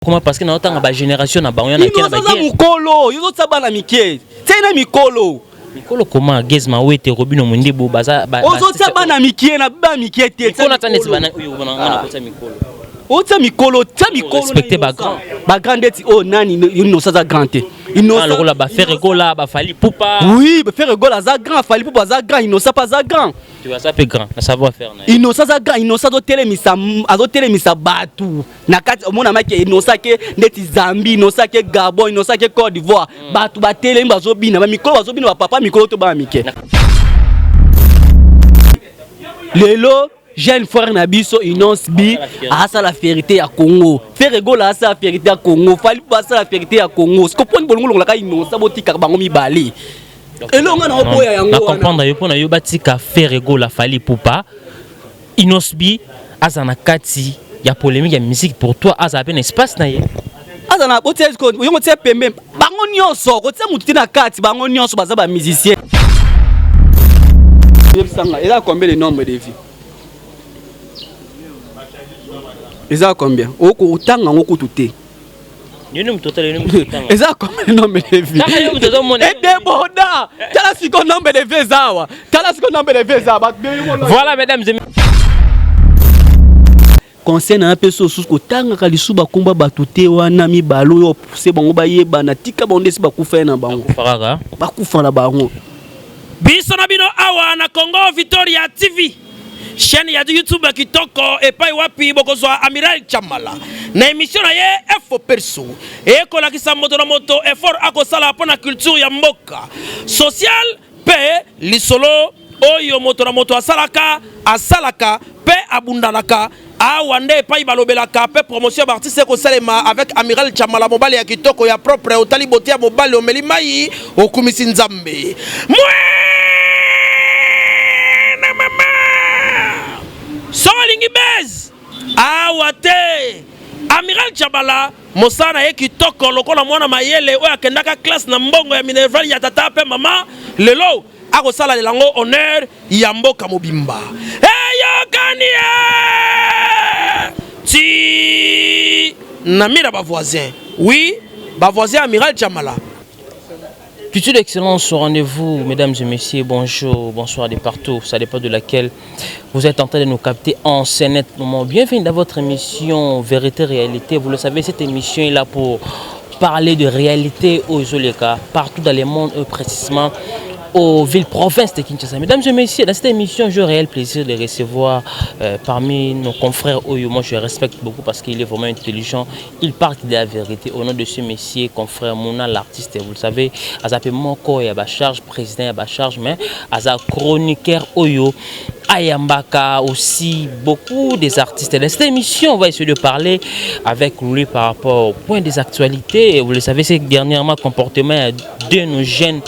Comment parce que na otanga ba génération na bango ya na kena ba guerre. Mukolo, yo ozotia bana mike. Tia na mikolo. Mikolo comment Gez Mawete, Robino Mundibu baza ba Ozotia bana mike na ba mike te. Mikolo ata neti bana oyo bana ngana ah. kotia mikolo. Otia mikolo, tia mikolo. Respecter ba grand. Ba grand ndeti oh nani inosa za grand te. Inosa ah, lokola ba Ferre Gola, ba Fally Ipupa. Oui, ba Ferre Gola za grand, Fally Ipupa za grand, Inosa pa za grand. Tu as ça pe grand, na savoir faire na. Inosa za grand, Inosa azotelemisa azotelemisa batu. Na kati omona make Inosa ke ndeti Zambie, Inosa ke Gabon, Inosa ke Côte d'Ivoire. Mm. Batu batelemi bazobina, ba mikolo bazobina ba papa mikolo to bana mike. Lelo jeune frère na biso Innoss B asala fierté ya Congo. Ferre Gola asala fierté ya Congo, Fally asala fierté ya Congo. Siko poni bolongo longolaka Innoss botikaka bango mibale. Elonga na oboya yango wana. Na comprendre yo pona yo batika Ferre Gola Fally Ipupa Innoss B aza na kati ya polémique ya musique pour toi aza pe na espace na ye. Aza na botia yo ngotia pembe bango nyonso kotia mutu te na kati bango nyonso baza ba musicien. Yebisanga eza combien le nombre de vues? Eza combien? Okotanga yango kutu te. Eza combien nombre de vues? Edeboda! Tala siko nombre de vues eza awa. Tala siko nombre de vues eza awa. Voilà mesdames et conseil na apesi osusu kotangaka lisusu bakomba bato te wana mibale oyo opuse bango bayebana tika bango nde esi bakufa ye na bango bakufa na bango biso na bino awa na Congo Victoria TV chaîne ya YouTube kitoko epai wapi bokozwa Amiral Chamala na émission na ye Efo Perso ekolakisa moto na moto effort akosala mpo na culture ya mboka social mpe lisolo oyo moto na moto asalaka asalaka mpe abundanaka awa nde epai balobelaka mpe promotion ya baartiste ekosalema avec Amiral Chamala mobali ya kitoko ya propre otali bote ya mobali omeli mai okumisi Nzambe mwena mama soki olingi base awa te Amiral Chabala mosala na ye kitoko lokola mwana mayele oyo akendaka classe na mbongo ya minerval ya tata mpe mama lelo akosalalela yango honneur ya mboka mobimba eyokani ye ti na mira ba voisin oui ba voisin Amiral Chamala. Culture d'excellence au rendez-vous, mesdames et messieurs, bonjour, bonsoir de partout, ça dépend de laquelle vous êtes en train de nous capter en ce net moment. Bienvenue dans votre émission Vérité Réalité. Vous le savez, cette émission est là pour parler de réalité aux Zoleka, partout dans le monde, précisément aux villes-provinces de Kinshasa. Mesdames et messieurs, dans cette émission, j'ai réel plaisir de recevoir euh, parmi nos confrères Oyo, moi je respecte beaucoup parce qu'il est vraiment intelligent, il parle de la vérité au nom de ce messieurs, confrère Mouna, l'artiste, vous le savez, Azape Moko, il y a charge, président, il y a charge, mais Aza chroniqueur Oyo, Ayambaka aussi beaucoup des artistes. Dans cette émission, on va essayer de parler avec lui par rapport au point des actualités. Vous le savez, c'est dernièrement comportement de nos jeunes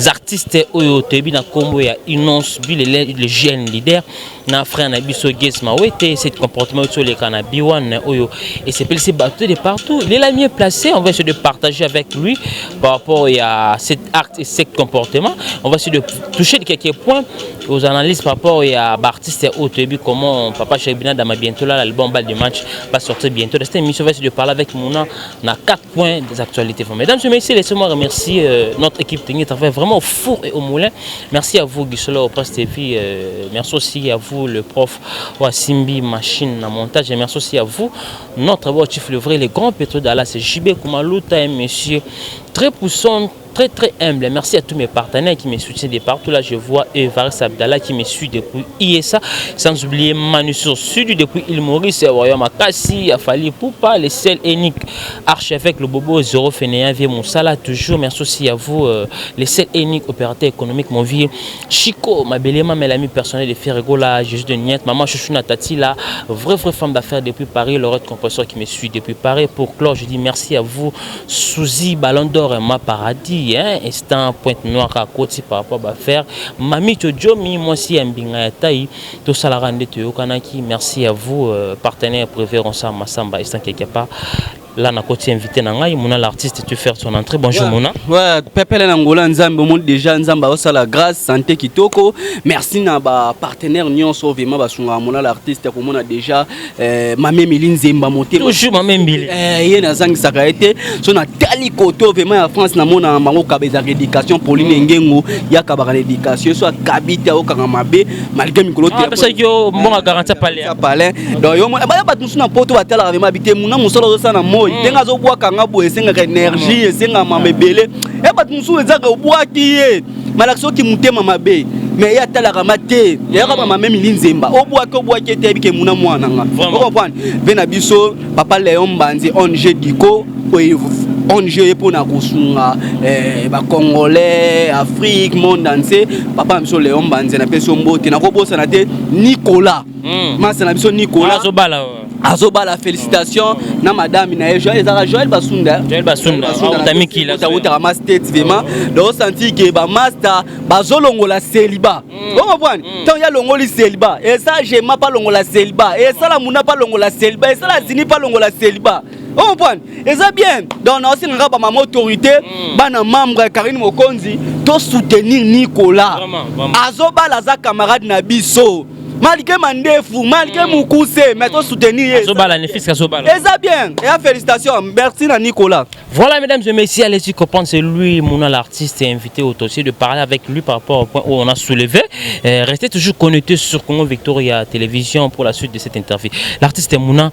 artistes oyo toyebi na kombo ya Innoss B le jeune leader na frère na biso Gez Mawete. Cet comportement oyo toleka na B1 oyo esepelisi bato de partout. Il est là mieux placé, on va essayer de partager avec lui par rapport à cet acte et cet comportement. On va essayer de toucher quelques points aux analyses par rapport à artiste oyo toyebi comment Papa Cheikh Dama bientôt là l'album Balle de match va sortir bientôt. Dans cette émission, on va essayer de parler avec Mouna na 4 points des actualités. Mesdames et messieurs, laissez-moi remercier euh, notre équipe technique qui travaille vraiment au four et au moulin. Merci à vous, Guisola au Presse TV. Euh, merci aussi à vous, le prof Wasimbi Machine à montage. Et merci aussi à vous, notre chief le vrai, le grand pétrole d'Allah, c'est JB Koumalouta, un monsieur très poussant, très très humble. Merci à tous mes partenaires qui me soutiennent de partout. Là, je vois Evaris Abdallah qui me suit depuis ISA. Sans oublier Manu sur Sud depuis île Maurice, Royaume Makassi, Afali Poupa, les sels Enik, archevêque le Bobo, Zéro Fénéen, Vie Moussala, toujours. Merci aussi à vous, euh, les sels Enik, opérateur économique, mon vieux Chico, ma belle maman, l'ami personnel de Ferregola, Jésus de Niette, maman Chouchouna Tati, la vraie vraie femme d'affaires depuis Paris, Laurette Compresseur qui me suit depuis Paris. Pour clore, je dis merci à vous, Suzy Ballon d'Or ma paradis hein, instant pointe noire à côté par rapport à faire Mami Todjomi moi si mbinga ya taille tosalaka nde toyokanaki merci à vous euh, partenaire privé Ronsard Massamba instant quelque part. Là, na côté invité na ngai, Mona l'artiste, tu faire son entrée. Bonjour Mona. Ouais, pepele na ngola Nzambe, omoni déjà Nzambe aosala grâce, santé kitoko. Merci na ba partenaire nyonso vraiment basunga Mona l'artiste, komona déjà Mame Mili Nzemba motema. Toujours Mame Mili. Ye nazangisaka ye te. So natali koto vraiment ya France, namona bango kaba ezalaka éducation. Pauline Ngengo yakabaka na éducation, so akabi te, aokanga mabe malgré mikolo te. Apesaki yo mbongo garantie palais. Palais. Donc yo baya bato mosusu na poto batalaka vraiment abi te muna mosala ozosala na moi, ndenge azobwaka nga boye, esengaka énergie, esengaka mama ebele. E bato mosusu ezaka obwaki ye malakisi oki motema mabe, mais ye atalaka ma te, yayaka bamame Mili Nzemba, obwaki obwaki ete yebi ke muna mwana nga. Ocomprendre mpe na biso papa Léon Mbanzi, ONG Diko, ONG ye mpona kosunga bacongolais, Afrique, monde entier. Papa na biso Léon Mbanzi, napesi yo mbote. Nakobosana te Nicolas, masa na biso Nicolas. Azobala. Azobala, félicitation na madame na ye Joël, ezalaka Joël Basunda. Joël Basunda. Outaka ma state vraiment. Donc osanti ke bamaster bazolongola célibat, ocomprendre? Ntango ya longoli célibat, esa jema mpa longola célibat, esala muna mpa longola célibat, esala zini mpa longola célibat, ocomprendre? Eza bien. Donc naosengaka bamama autorité, bana membre, Karine Mokonzi, tosoutenir Nicolas. Azobala, aza camarade na biso, malgré mandefu, malgré mokuse, mais tosoutenir ye. Azobala, ne fils azobala. Eza bien, eya félicitation, merci na Nicolas. Voilà, mesdames et messieurs, allez-y comprendre, c'est lui, Mouna l'artiste, est invité au dossier de parler avec lui par rapport au point où on a soulevé. Restez toujours connectés sur Congo Victoria Télévision pour la suite de cette interview. L'artiste Mouna,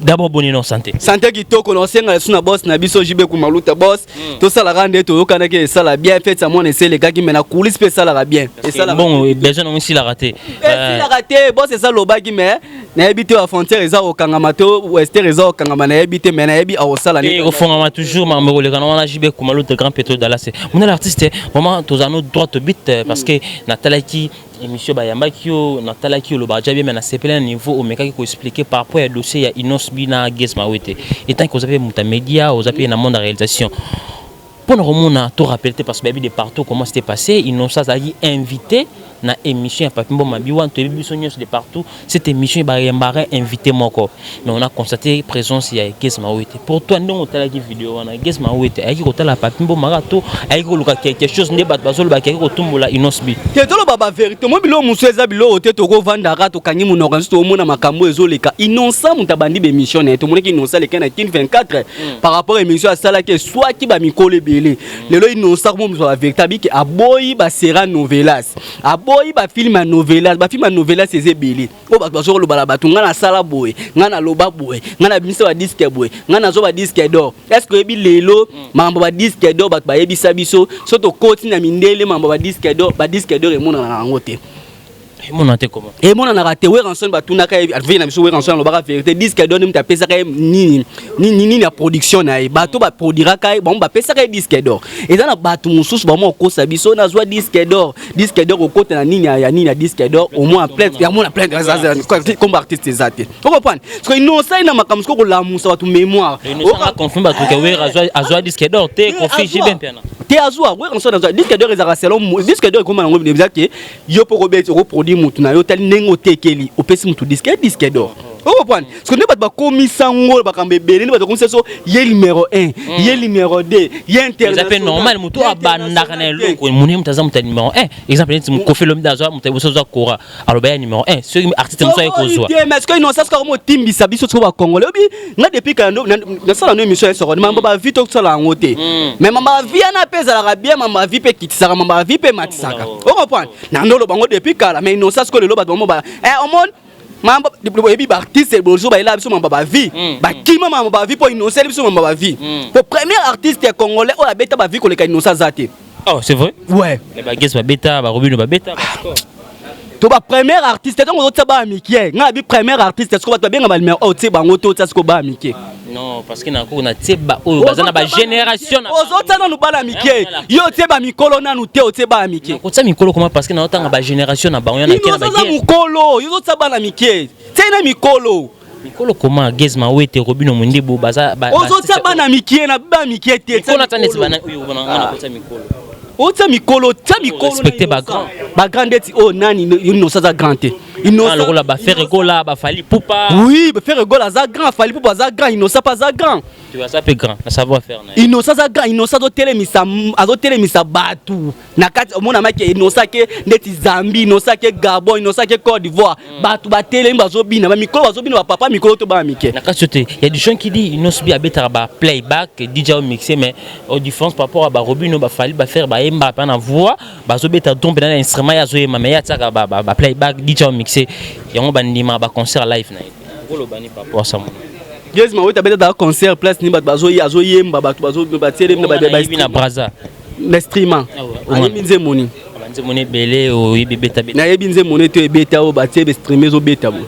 d'abord, bonne nom, santé. Santé kitoko, nosenga lisusu na boss na biso JB Kumaluta boss. Tosalaka nde toyokanaki, esala bien. Fête ya mwana eselekaki, mais na coulisse mpe esalaka bien. Bon, besoin nango esilaka te. Esilaka te boss, eza lobaki, mais nayebi te bafrontière eza kokangama to wester eza kokangama, nayebi te, mais nayebi akosala. Ekofongama toujours, makambo koleka na wana. JB Kumaluta, grand pétrole Dallas. Mona l'artiste, vraiment tozala no droit au but, parce que natalaki émission bayambaki yo, natalaki olobaka ja bien, mais nasepeli na niveau omekaki koexpliquer par rapport ya dossier ya Innoss'B na Gaz Mawete. Etant que oza mpe moto ya média, oza mpe na monde ya réalisation, mpona komona to rappel te, parce que bayebi de partout comment c'était passé. Innocent azalaki invité na émission ya Papi Mboma Biwan, toyebi biso nyonso de partout cette émission bayambaka invité moko, mais on a constaté présence ya Gaz Mawete. Pour toi, ndenge otalaki video wana, Gaz Mawete ayaki kotala Papi Mboma kaka to ayaki koluka quelque chose nde bato bazolobaki ayaki kotumbola Innoss'B? Te, toloba bavérité mo, biloko mosusu eza biloko te. Tokovandaka, tokangi monoko nyonso, toomona makambo ezoleka. Innocent moto abandi bémission na ye, tomonaki Innocent aleki na Kin 24 par rapport émission asalaki, eswaki bamikolo ebele. Lelo Innocent mo moto bavérité abiki, aboyi basérie novelas, aboyi bafilm ya novelas. Bafilm ya novelas eza ebele oyo bato bazokoloba na bato: ngai nasala boye, ngai naloba boye, ngai nabimisa badisque boye, ngai nazwa badisque d'or. Est ce que oyebi lelo makambo badisque d'or? Bato bayebisa biso so tokoti na mindele, makambo badisque d'or, badisque d'or emonana na yango te. Emonana te comment? Emonanaka te. Werrason batunaka ye, vie na biso Werrason alobaka vérité: disque d'or nde moto apesaka ye nini nini nini ya production na ye. Bato baproduiraka ye, bango bapesaka ye disque d'or. Eza na bato mosusu bango okosa biso: nazwa disque d'or. Disque d'or okota na nini ya nini ya disque d'or, au moins plainte ya mona plainte comme artiste eza te. Ocomprendre? Parce que innocent na makambo siko kolamusa bato mémoire. Confirme bato ke Wera azwa disque d'or te, Koffi, JB Mpiana. Te, azwa. Werrason azwa disque d'or. Ezalaka selon disque d'or ekoma yango eza ke yo mpo kobeti, okoproduire mutu na yo, otali ndenge otekeli, opesi mutu disque d'or. Ocomprendre? Parce que nde bato bakomisa ngo bakambo ebele, nde bato bakomisa so ye numéro 1, ye numéro 2, ye. Eza mpe normal, moto abandaka na eloko monene, moto aza moto ya numéro 1. Exemple neti Koffi Olomide azwa moto liboso, azwa Kora, aloba ya numéro 1 soki artiste mosusu aye kozwa. Mais soki innocent soki akoma otimbisa biso siko bacongolais, obi nga depuis kala nasala no émission esoko mambo bavi, tosala yango te. Mais mambo bavi wana mpe ezalaka bien, mambo bavi mpe ekitisaka, mambo bavi mpe ematisaka. Ocomprendre? Na ndo oloba yango depuis kala. Mais innocent sikoyo lelo bato bamo omoni mambo oyebi baartiste bozo bayela biso mambo bavi, bakima mambo bavi mpo innocent biso mambo bavi, po premier artiste congolais oyo abeta bavi koleka Innocent aza te. Oh, c'est vrai? Ouais. Bagesi babeta, barobino babeta. To bapremier artiste, ntango ozotia baya mike, ngai abi premier artiste, siko bato babenga banuméro oyo otie bango te, otia siko baya mike. Non, parce que nako natie ba oyo baza na bagénération. Ozotia nanu bana mike, yo otie bamikolo nanu te, otie bana mike. Kotia mikolo koma? Parce que naotanga bagénération na bango. Oza mokolo, yo ozotia bana mike, tie na mikolo. Mikolo koma? Gaz Mawete, Robino Mundibu baza. Ozotia bana mike na bana mike te. Mikolo ata neti bana oyo nga nakotia mikolo. Otia mikolo, tia mikolo. Respecte bagrand. Bagrand ndeti oyo nani? Innocent aza grand te. Innocent Lokola ba Ferre Gola, ba Fally Ipupa. Oui, Ferre Gola aza grand, Fally Ipupa aza grand, Innocent mpe aza grand. Tu vois ça, pe grand na savoir faire na ye. Innocent aza grand. Innocent azotelemisa bato na kati. Omona maki Innocent ke ndeti Zambie, Innocent ke Gabon, Innocent ke Côte d'Ivoire, bato batelemi, bazobina, bamikolo bazobina, bapapa mikolo to bana mike. Na kati te, il y a des gens qui disent Innoss'B abetaka ba playback, DJ mixé, mais au différence par rapport à ba Robino, ba Fally, ba Ferre, ba yemba pa na voix, bazobeta trompe na instrument ya zoyema, mais ya tiaka ba playback, DJ mixé yango, bandima ba concert live na ye. Okoloba ni par rapport à ça, mona? Gaz Mawete abetaka concert place nini? Bato azoyemba, bato batielemi. Nayebi na Braza. Na instrument. Ah ouais. Ayebi nzembo nini? Banzembo ni ebele oyebi ebeta beta. Nayebi nzembo nini to ebeta oyo batie bainstrument ezobeta bo?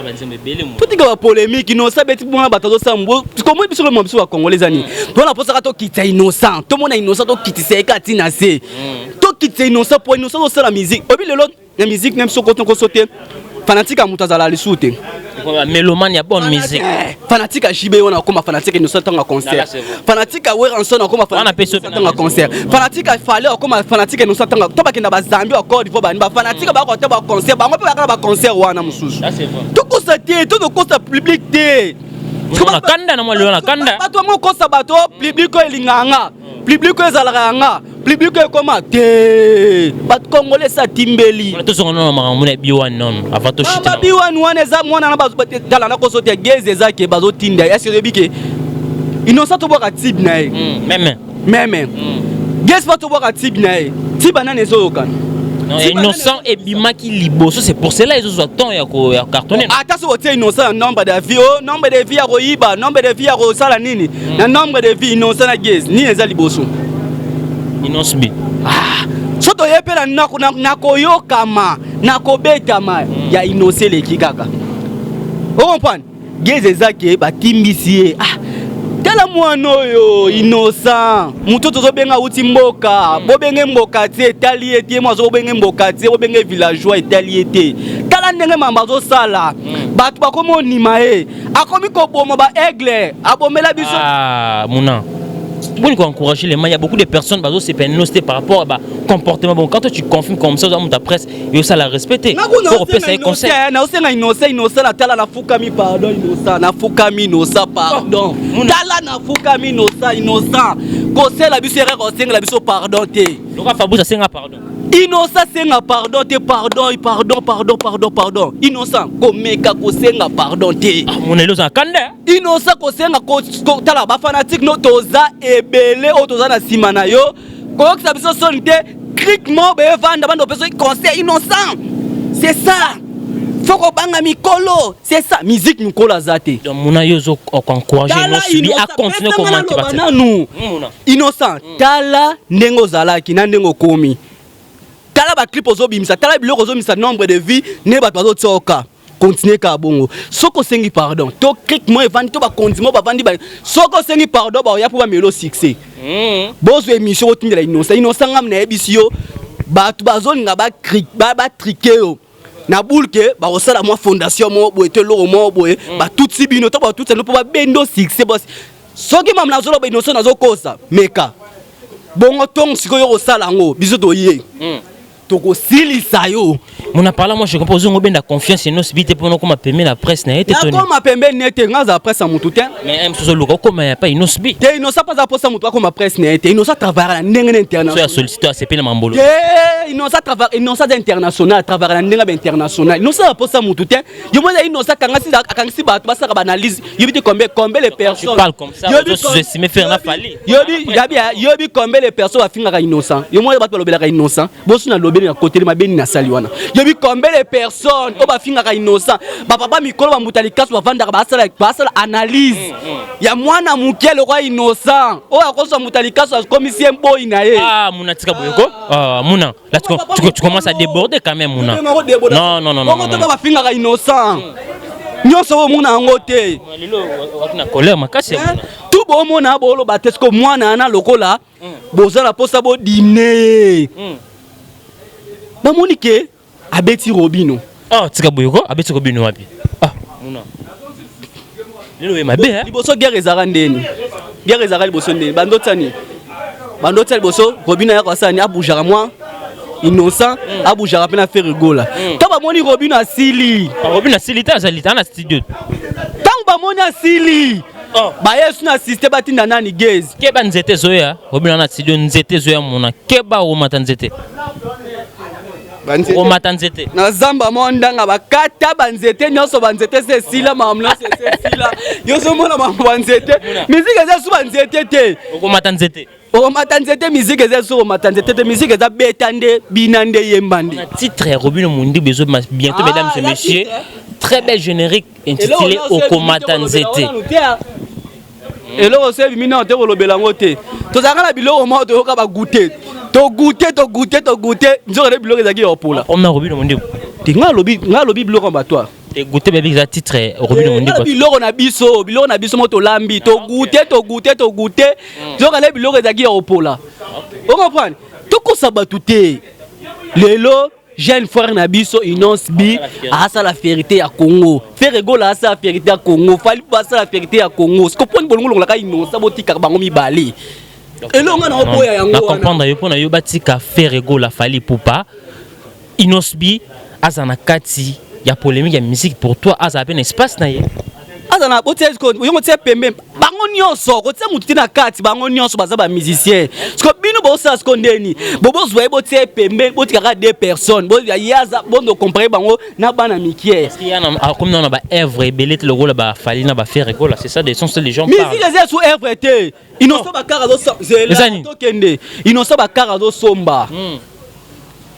Banzembo ebele mo. Totika bapolémique. Innocent beti mwana, bato azosala komoi biso lomwa biso bacongolais eza nini? Tona mposaka tokitisa Innocent, tomona Innocent, tokitisa ye kaka ntina se tokitisa Innocent, po Innocent azosala musique. Oyebi lelo na musique na biso kotokoso te, fanatique ya moto azala lisusu te. Mélomane ya bonne musique. Fanatique ya JB wana akoma fanatique Innocent ntango ya concert. C'est vrai. Fanatique ya Werrason akoma Wana pe so- ntango ya concert. Fanatique ya Fally akoma fanatique Innocent ntango to bakenda bazambie ya Côte d'Ivoire, bani bafanatique bakota baconcert, bango mpe bakala baconcert wana mosusu. Là, c'est vrai. Tokosa te, to tokosa public te. Na kanda na mwa lelo na kanda. Bato yango okosa bato, public oyo elingaka nga, public oyo ezalaka ya nga, public oyo ekoma te. Bato congolais esa timbeli. Tozonga nono makambo na B1 nono avant toshite. Ba B1 wana eza mwana na tala na koso te. Gaz eza ke bazotinda. Est-ce oyebi ke Innocent tobwaka tibe na ye? Même. Même Gaz mpa tobwaka tibe na ye, tiba nani ezoyokana? Innocent ebimaki liboso, c'est pour cela ezozwa temps ya cartonner. Ata soki otie Innocent na nombre de vues, o nombre de vues ya koyiba, nombre de vues ya kosala nini, na nombre de vues, Innocent na Gaz, nini eza liboso? Innoss'B. So toye mpe na koyokama, na kobetama ya Innocent eleki kaka. Ocomprendre? Gaz eza ke batimbisi ye. Ah, tala mwana oyo Innocent, moto tozobenga awuti mboka, bobenge mboka te, etali ye te. Mo azobenge mboka te, bobenge villageois, etali ye te. Tala ndenge mamba azosala, bato bakomi onima ye, akomi koboma baaigle, abomela biso. Ah, muna boni encourager les mains. Il y a beaucoup de personnes bazo se par rapport à ba comportement. Bon, quand toi tu confirmes comme ça, ta presse et ça la respecter. Faut repérer conseil. Naosenga Innocent, Innocent na tala, nafukami, pardon Innocent, nafukami Innocent, pardon. Tala, nafukami Innocent, Innocent kosela biso erreur, kosengela biso pardon te. Loka Fabrice asenga pardon. Innocent senga pardon te, pardon, pardon, pardon, pardon, pardon. Innocent komeka kosenga pardon te. Ah, mon elo za kanda. Innocent kosenga, tala bafanatique no, toza ebele oyo toza na nsima na yo, koyokisa biso soni te. Clique mo bevanda banda opesa conseil. Innocent, c'est ça, faut kobanga mikolo, c'est ça musique, mikolo aza te. Donc muna yo zo encourager Innoss'B à continuer comment? Nanu Innocent, tala ndenge ozalaki na ndenge okomi, tala baclip ozobimisa, tala biloko ozobimisa, nombre de vues nde bato bazotioka. Continue kaka bongo. Soki osengi pardon to clique mo evandi to bakonzi mo bavandi, soki osengi pardon, baoya mpo bamelo succès. Bozwa émission, botindela Innocent. Innocent, ngam nayebisi yo, bato bazolinga batriquer yo na bulke, bakosala mwa fondation moko boye to eloko moko boye, batutsi bino to batutsi bino mpo babendo succès. Bos soki mama nazoloba, Innocent nazokosa, meka bongo ntongo sikoyo kosala yango, biso toye tokosilisa yo. Mona par là, moi je comprends, ozongo benda confiance Innoss'B te mpona okoma pembeni na presse na ye te, Tony? Nakoma pembeni ete nga azala presse ya motu te. Mais mosusu oluka okoma ya pa Innoss'B. Te, Innocent mpo aza mposa motu akoma presse na ye te. Innocent travaillaka na ndenge na So ya international. Sollicité asepe na mambolo. Te, Innocent travaille, Innocent aza international, travaillaka na ndenge ya bainternational. Innocent aza mposa motu te. Yo moko, Innocent akangisi bato basalaka baanalyse, yobi te combien les Tu personnes parles comme ça, ozo sous-estimer Ferre na Fally. Yobi yabi, yobi combien les personnes bafingaka Innocent? Yo moko, bato balobelaka Innocent boso na lobeli na koteli mabeni na sali wana. Yobi combien les personnes oyo bafingaka Innocent? Bapapa mikolo, bambuta likaso, bavandaka, basala analyse ya mwana moke lokwa Innocent oyo akozwa mbuta likaso, akomisi ye mboi na ye. Ah, Muna, tika boyeko. Ah, Muna, là tu commences à déborder quand même, Muna. Non, non, non, non. Bongo to bafingaka Innocent nyonso oyo omona yango te. Lelo waki na colère makasi ya Muna. Tu bomona boloba te, siko mwana wana lokola boza na mposa bodimne ye, bamoni ke abeti Robino. Ah, tika boyeko, abeti Robino wapi? Ah, Muna. Lelo ye mabe, hein? Liboso guerre ezalaka ndeni, guerre ezalaka liboso ndeni, bandotia nini, bandotia liboso Robino ayaka asala nini, abougeaka mwa Innocent abujaka mpe na Ferre Gola. Ntango bamoni Robino asili, Robino asili te, azali te na studio. Ntango bamoni asili, baye su na assiste, batinda nani? Gaz. Keba, nzete ezoya. Robino na studio, nzete ezoya, mona, keba, omata nzete, omata nzete. Na zamba mwa ndanga bakata banzete nyonso, banzete ese esila, makambo nyonso ese esila. Yo ozomona makambo banzete, musique eza su banzete te. Okomata nzete. Okomata nzete, musique eza su komata nzete te. Musique eza beta nde, bina nde, yemba nde. Na titre ya Robino Mundibu ezobima bientôt, mesdames et messieurs, très belle générique intitulé Okomata nzete. Eloko so ebimi nano te, kolobela yango te. Tozalaka na biloko moko, toyoka bagute, togute, togute, togute, nzoka nde biloko ezalaki ya kopola. Omna Robino Mundibu. Te, ngai alobi, ngai alobi biloko ya bato. Goûter baby eza titre Robino Mundibu. Biloko na biso, biloko na biso mo tolambi, togute, togute, togute, nzoka nde biloko ezalaki ya kopola. Ocomprendre? Tokosa bato te. Lelo jeune frère na biso Innoss'B asala fierté ya Congo, Ferre Gola asala fierté ya Congo, Fally asala fierté ya Congo. Siko mponi bolongo longolaka Innocent, botikaka bango mibale? Elonga na oboya yango. Na comprendre yo. Mpona yo, batika Ferre Gola, Fally Ipupa, Innoss'B aza na kati ya polémique ya musique. Pour toi, azala mpe na espace na ye? Aza na botia yongo, tia pembe bango nyonso, kotia motu te na kati. Bango nyonso baza bamusicien. Siko bino bosala siko ndeni bobozwa ye, botia ye pembe, botikaka deux personnes ye aza bondo compare bango na bana mikie. Akomi nano na baœuvre ebele te lokola baFally na baFerre Gola. C'est ça, des sens, les gens. Musique eza su œuvre te. Innocent bakara azozela, tokende. Innocent bakara azosomba,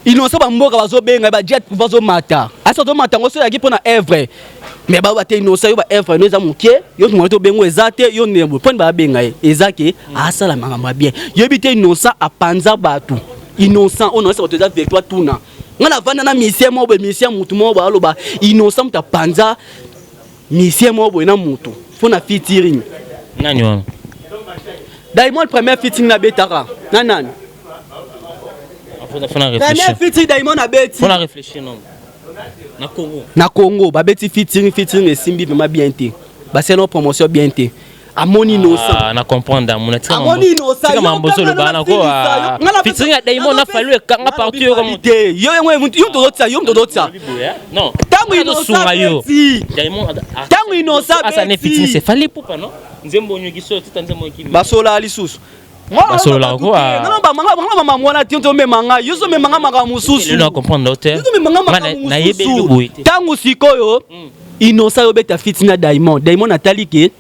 Innocent bamboka bazobenga, bajet bazomata, asi azomata yango. So ezalaki mpo na œuvre, mais bayoba te. Innocent, yo baœuvre no eza moke, yo moto tobengo eza te. Yo ndembo mponi babenga ye? Eza ke asala makambo ya bien. Yoyebi te, Innocent apanza bato. Innocent oyo naosa bato eza victoire. Tuna nga, navanda na musicien moko boye, musicien mutu moko boye aloba Innocent moto apanza musicien moko boye na mutu mpo na featuring. Nani wana? Diamond. Première featuring nabetaka na nani? Première featuring Diamond abeti. Mpona réfléchir, non, na Congo. Na Congo babeti featuring, featuring esimbi vraiment bien te, basala promotion bien te. Amoni Innocent. Na comprendre, amona. Amoni Innocent. Mamboso loba na ko featuring ya Diamond na Fally ekanga partout yo. Comme te, yo yo yo tozotisa, yo tozotisa. Non. Ntango Innocent yo ntango Innocent asane featuring, c'est Fally Ipupa, non? Nzembo nyoki so tita, nzembo nyoki. Basola lisusu. Basololaka ko. Bamama mwana ti ozomema ngai, yo ozomema ngai makambo mosusu. Na comprendre te. Ozomema ngai makambo mosusu. Ntango sikoyo Innocent obeta feat na Diamond, Diamond atali ke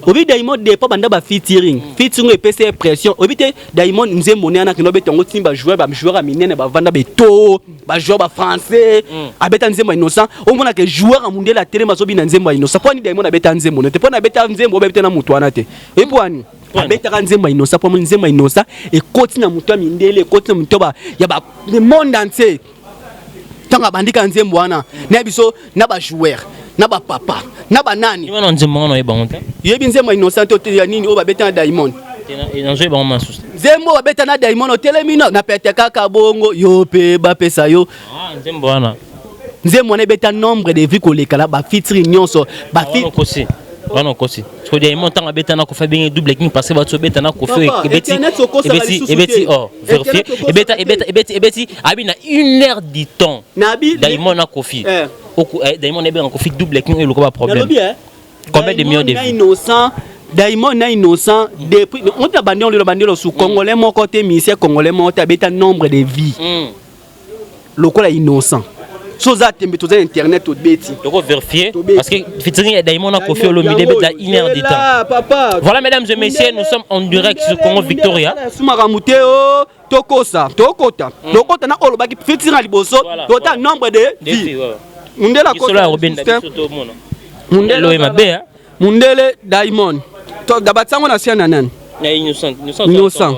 obi Diamond depa banda ba featuring, featuring epesi ye pression. Oyebi te, Diamond nzembo ne wana akende obeta yango, tini bajoueur, bajoueur ya minene bavanda beto, bajoueur bafrançais. Abeta nzembo ya Innocent, omona ke joueur ya mondele atelema azobina nzembo ya Innocent. Mpo ani Diamond abeta nzembo ne te? Mpo na abeta nzembo oyo abeta na motu wana te. Oyebi mpo ani abetaka nzembo ya Innocent? Mpo nzembo ya Innocent ekoti na motu ya mindele, ekoti na motu ya ba monde entier. Ntango abandika nzembo wana na biso na bajoueur na bapapa na banani. Wana nzembo wana oyeba ngo te? Yebi nzembo ya Innocent te? Ya nini oyo babeta na Diamond? Nazoyeba ngo masusu. Nzembo babeta na Diamond, otelemi na pete kaka bongo, yo mpe bapesa yo. Nzembo wana. Nzembo wana ebeta nombre de vues koleka na bafeaturing nyonso. Okosi wana, okosi. Parce que Diamond, ntango abeta na Kofi, abenge double king, parce que bato obeta na Kofi ebeti, ebeti, ebeti. Oh, vérifier, ebeta, ebeta, ebeti, ebeti abi na une heure du temps. Diamond na Kofi, Diamond ebenga Kofi double king, oyo lokola problème. Combien de millions de vues? Innocent, Diamond na Innocent, depuis ota bandi olelo, bandi su congolais moko te, musicien congolais moko te abeta nombre de vues lokola Innocent. So oza tembe, toza internet, tobeti. Toko vérifier, parce que featuring ya Diamond na Kofi Olomide beta une heure de temps. Papa. Voilà, mesdames et messieurs, nous sommes en direct sur Congo Victoria. Sumaka mute o tokosa, tokota, tokota na oyo olobaki featuring ya liboso, tota nombre de vues. Mundele. Mundele mabe. Mundele Diamond batiango na sia na nani? Innocent.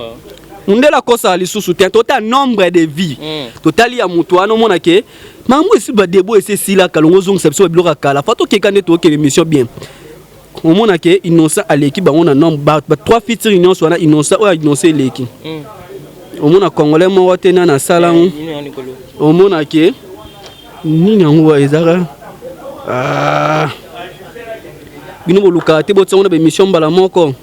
Mundele akosala lisusu te. Tota nombre de vues, totali ya moto wana, omona ke makambo esi badebo esi esilaka. Longo ozongisa biso babiloko ya kala, fa tokeka nde tokende émission bien. Omona ke Innocent aleki bango na nombre ba trois featuring nyonso wana. Innocent oyo, Innocent eleki. Omona congolais moko te nani asala yango. Omona ke nini yango ezaka bino bolukaka te, botiango na baémission mbala moko.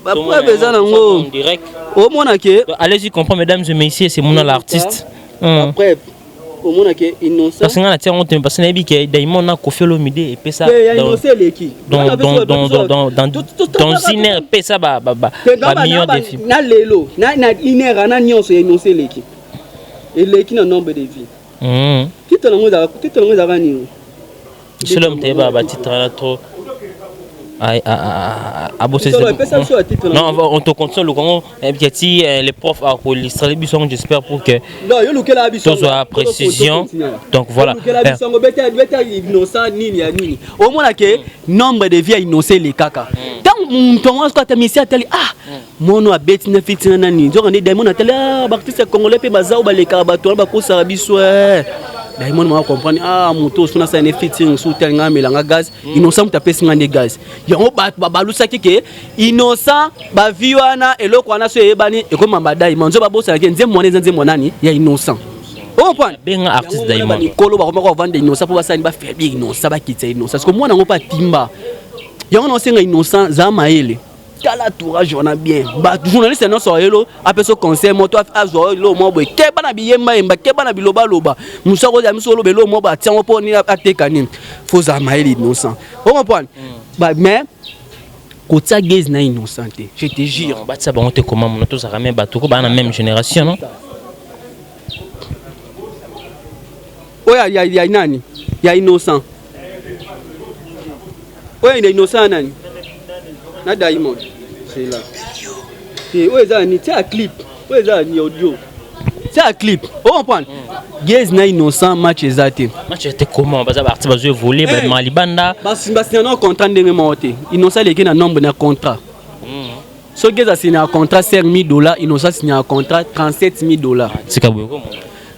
Bapreuve eza nango, omona ke Allez-y comprendre, mesdames et messieurs, c'est Mouna l'artiste. Bapreuve, omona ke Innocent Parce que nga na tia yango te, parce que nayebi ke Diamond na Koffi Olomide epesa ya Innocent eleki dans une heure, epesa ba million de vues. Na lelo na une heure na nyonso ya Innocent eleki na nombre de vues. Titre nango ezalaka nini? Solo moto ayeba batitre wana trop. Non, on te continue lukango ti les profs akoillustrer biso yango, j'espère, pour que tozwa précision. Donc voilà. Biso beta Innocent nini ya nini, omona ke nombre de vues ya Innocent elekaka. Ntango moto yango soki ata misi atali, ah, mono abeti na fiti na nani, nzoka nde Diamond atali, ah, baartiste ya congolais mpe baza oyo balekaka bato wana bakosaka biso. Diamond maka comprendre, ah, moto oso nasala ne featuring so otali nga, amelanga gaz. Innocent moto apesi nga nde gaz yango. Bato babalusaki ke Innocent bavues wana, eloko wana so eyebani ekoma badiamond. Nzo babosanaki nzembo wana eza nzembo nani ya Innocent, ocomprendre? Benga artiste Diamond. Mikolo bakomaka kovanda Innocent mpo basali bafaiblir Innocent, bakitisa Innocent, parce que mwana yango mpe atimba yango. Na osenga Innocent, zala mayele, tala entourage wana bien. Bato journaliste nyonso ayelo apesa conseil, moto azwa elo mwa boye, keba na biyembayemba, keba na bilobaloba. Mosu akozala miso oloba elo mwa boye, atiango mpo nini, ateka nini. Faut ozala mayele, Innocent, ocomprendre? Mais kotia Gaz na Innocent te, je te jure. Batia bango te. Koma mono tozalaka me bato ko baa na même génération, non? Oyo ya nani ya Innocent, oyo ya Innocent ya nani na Diamond, c'est là te. Oyo eza ni tia clip, oyo eza ni audio, tia clip, ocomprendre? Gaz na Innocent, match eza te. Match ete comment? Baza baartiste bazo évoluer, babima libanda. Basinya na contrat ndenge moko te. Innocent aleki na nombre na contrat. Soki eza signe ya contrat 5000 $, Innocent signe ya contrat 37 000 $. Tika boye komona.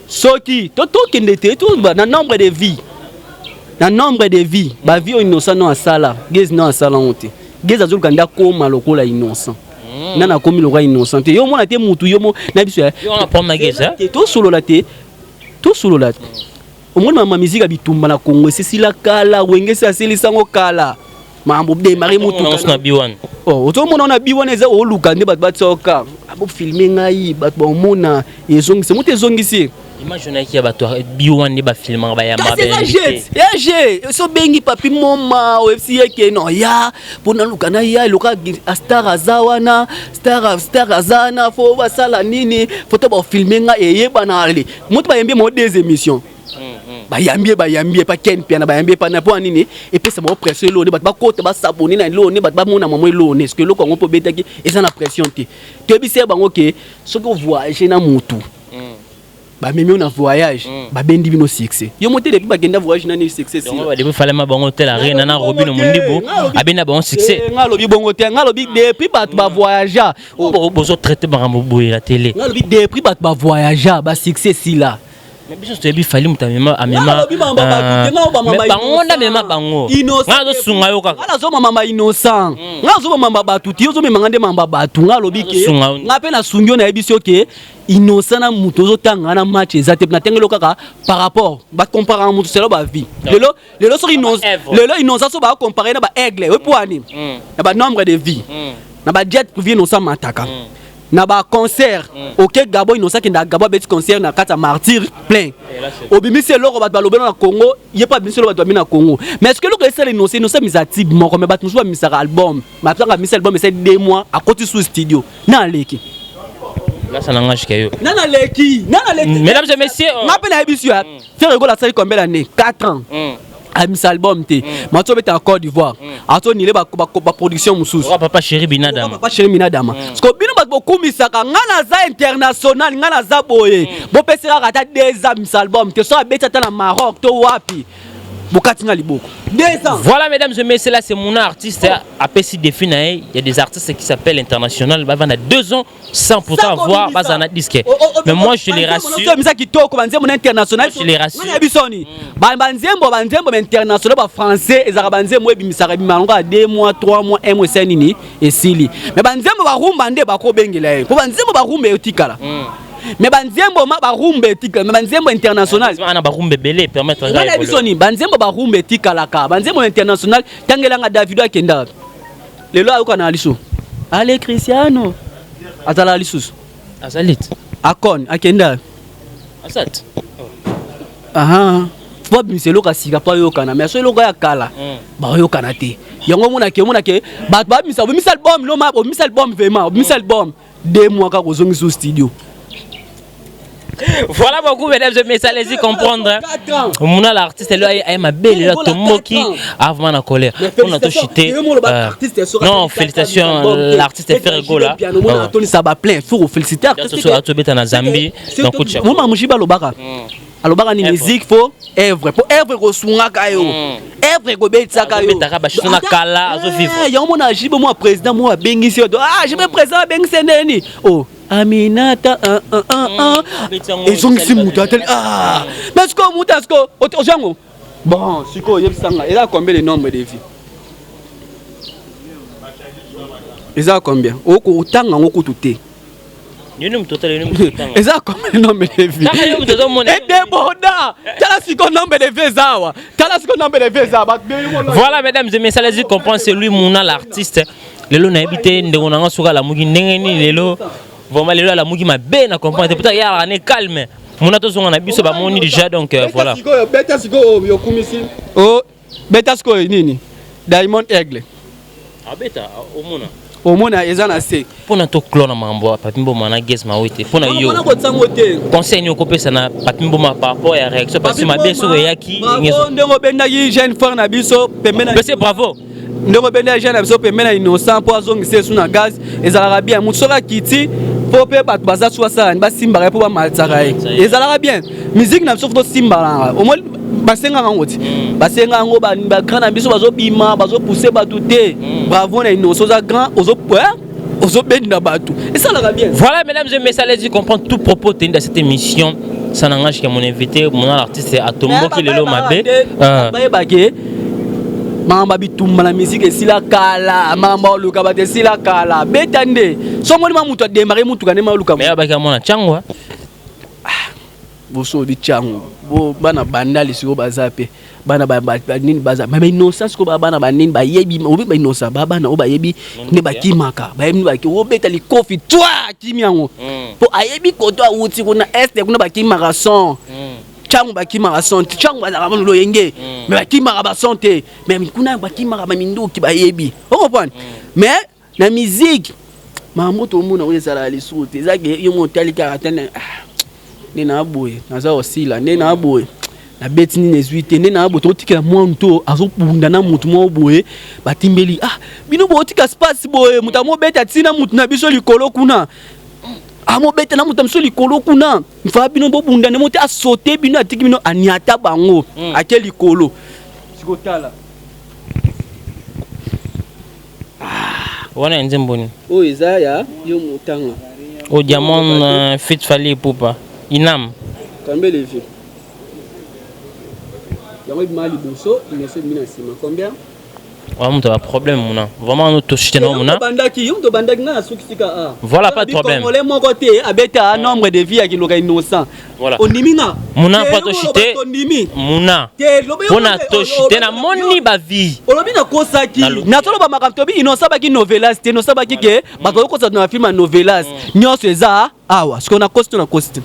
Soki tokende te na nombre de vues, na nombre de vues, bavues oyo Innocent no asala, Gaz no asala yango te. Gaz azoluka nde akóma lokola Innocent. Nani akomi lokola Innocent te. Yo mona te, mutu yo mo na biso tosolola te, tosolola te. Omoni mama, miziki ya bitumba na Kongo esisila kala. Wenge esi asilisango kala. Makambo démarre mutuka, ozomona wana bi wana eza oluka nde bato batioka bofilme ngai, bato baomona ezongisi moto ezongisi. Image onayaki ya bato bi wana nde bafilmaka, bayamba. Eza jet ya je so obengi papi moma, oyebisi ye ke non, ya mpo naluka na ya eloka star aza wana, star star aza wana, faut basala nini, faut to bafilme ngai eyebana. Ale moto bayembi mo deux émissions, bayambi ye, bayambi ye pa Ken Piana, bayambi ye pa na mpo nini, epesa bango pression. Eloko nde bato bakota basabone na eloko nde bato bamona mamo eloko nde ceque eloko yango mpo obetaki eza na pression te. Toyebisi ye bango ke soki ovoyage na motu, bamemi yo na voyage, babendi bino succès yo mo te. Depuis bakenda voyage nani succès? Depuis falema bango te la reine na Robino Mondibu abenda bango succès. Nga alobi bongo te. Nga alobi depuis bato bavoyagea. Bozo traité makambo boye na télé. Nga alobi depuis bato bavoyagea, basuccès sila. Mais biso toyebi Fally moto amema, amema bango nde amema bango. Nga azosunga yo kaka. Nga nazomamama Innocent, nga azomamama bato ti ozomemanga nde mamba bato. Nga alobi ke nga mpe nasungi yo, nayebisi yo ke Innocent na moto ozotanga na match eza te. Natengeli kaka par rapport bacomparaka moto selo bavues. Lelo lelo soki lelo Innocent so bacompare na baaigle oyo po ani na banombre de vues, na bajet privé Innocent mataka, na baconcert oke Gabon, Innocent akenda Gabon, abeti concert na kati ya Martyr plein. Obimisi eloko bato balobeli na Congo, ye mpe abimisi eloko bato babi na Congo. Mais ce que eloko esala Innocent, Innocent amisa tube moko, mais bato mosusu bamisaka album. Matanga amisi album, esali 2 mois, akoti sous studio na aleki. Là, ça n'engage que yo. Nana leki, nana leki. Mesdames et messieurs, nga mpe nayebi ya Ferre Gola asali combien d'années? 4 ans. Amisa album te. Mato obeta Côte d'Ivoire, atonile baproduction mosusu. Papa Chéri Binadama. Papa Chéri Binadama. Parce que bino bato bokumisaka nga naza international, nga naza boye, bopesi kaka ata 2 ans misa album te. So abeti ata na Maroc to wapi, bokati nga liboko 2 ans. Voilà, mesdames et messieurs, là c'est mon artiste apesi défi na ye. Il y a des artistes qui s'appellent international, bavanda 2 ans sans pourtant avoir bazana disque. Mais moi, je les rassure. Misa kitoko, banzembo na international. Je les rassure. Na biso ni banzembo, banzembo international ba français ezaka banzembo ebimisaka ebima yango ya 2 mois, 3 mois, 1 mois, esali nini, esili. Mais banzembo barumba nde bakobengela ye mpo banzembo barumba etikala. Mais banzembo ma barumba etikala, mais banzembo international ana barumba ebele permettre. Nga na biso ni banzembo barumba etikalaka, banzembo international tangelanga Davido akenda. Lelo ayokana lisusu. Ale Cristiano azalaka lisusu. Azali te. Akon akenda. Azali. Aha. Po abimisa eloko ya sika mpo ayokana, mais so eloko ya kala bayokana te. Yango omonake omonake bato babimisa, obimisa album no, obimisa album vraiment, obimisa album 2 mois kaka ozongisi au studio. Voilà beaucoup, mesdames et messieurs, allez-y comprendre. Mouna l'artiste, lui, a ma belle, là, Tomoki, avant la colère. On a tout chuté. Non, félicitations, l'artiste Ferre Gola. Ça va plein, faut féliciter artiste. Surtout na Zambie. Donc, Moma Mushiba lobaka. Alobaka ni musique faut œuvre, po œuvre ekosungaka yo, œuvre ekobetisaka yo. Na kala azovivre. Yango mona JB mwa président mo abengisi yo. Ah, JB président abengisi ndeni. Oh, Aminata, ezongisi moto ateli. Ah, mais sikoyo moto sikoyo ozwa yango. Bon, sikoyo oyebisanga eza combien le nombre de vues? Eza combien? Okotanga yango kutu te. Eza combien le nombre de vues? Edeboda, tala sikoyo nombre de vues eza awa, tala sikoyo nombre de vues eza. Voilà, mesdames et messieurs, allez-y comprendre, c'est lui Mouna l'artiste. Lelo nayebi te ndeko nanga soki alamuki ndenge nini lelo. Vraiment lelo alamuki mabe na comprendre te, peut-être yalaka ne calme. Mona tozonga na biso bamoni déjà, donc voilà. Beta sikoyo yokumisi o beta sikoyo nini, Diamond Aigle. Abeta omona. Omona eza na se. Mpona toclore na makambo ya Papi Mboma na Gaz Mawete, mpona yo mpona kotiango te, conseil nini okopesa na Papi Mboma par rapport ya réaction? Parce que mabe soki eyaki. Ndenge obendaki jeune frère na biso pembeni. Pese bravo. Ndenge obendaki jeune na biso pembeni na Innocent mpo azongisa esu na gaz, ezalaka bien. Motu soki akiti mpo mpe bato baza su basala basimbaka ye mpo bamatisaka ye, ezalaka bien. Musique na biso faut tosimbaka. Omoni basengaka yango ti basenga yango, bagrand na biso bazobima, bazopousse bato te. Bravo na Innocent, oza grand, ozobenda bato, esalaka bien. Voilà, mesdames et messieurs, allez-y comprendre tout propos tenu dans cette émission, ça n'engage que mon invité mon artiste atomboki lelo mabe. Bayebake makambo ya bitumba na musique esila kala, makambo ya oluka bato esila kala. Beta nde so omoni ma moto adémarrer mutuka nde maoluka. Mais abaki amona ntango. Boso obi ntiango bo bana bandali sikoyo baza mpe bana banini, baza mais bainnocent sikoyo, baa bana banini bayebi obi bainnocent, baa bana oyo bayebi nde bakimaka, bayebi nde obeta likofi twa akimi yango mpo ayebi koto awuti kuna este kuna bakimaka son ntango bakimaka son te, ntango bazalaka mona loyenge, mais bakimaka bason te, mais kuna bakimaka baminduki, bayebi ocomprendre. Mais na musique makambo tomona oyo ezalaka lisusu te, ezake yo mo otali kaka te nde na boye naza kosila, nde na boye nabeti nini ezwi te, nde na boye tokotikela mwa moto azobunda na motu moko boye batimbeli. Ah, bino botika space boye, moto amobeta ntina motu na biso likolo kuna, amobeta na moto na biso likolo kuna, mfa bino bobunda nde moto asote bino, atiki bino, aniata bango, ake likolo. Sikotala. Wana ya nzembo nini? Oyo eza ya yo motanga. O Diamond feat Fally Ipupa Inam. Combien de vues? Yango ebima liboso, nyonso ebimi na nsima, combien? Wana moto ya problème muna, vraiment no toshite na muna. Bandaki yo moto bandaki, nga nasukisi ka a. Voilà, pas de problème. Congolais moko te abeta nombre de vues ya kiloka Innocent. Voilà. Ondimi nga. Muna mpo toshite. Ondimi. Muna mpona toshite, namoni bavues. Olobi nakosaki, nazoloba makambo tobi. Innocent baki novelas te, Innocent baki ke bato bakokosa na film ya novelas nyonso eza awa. Sikoyo nakosi to nakosi te?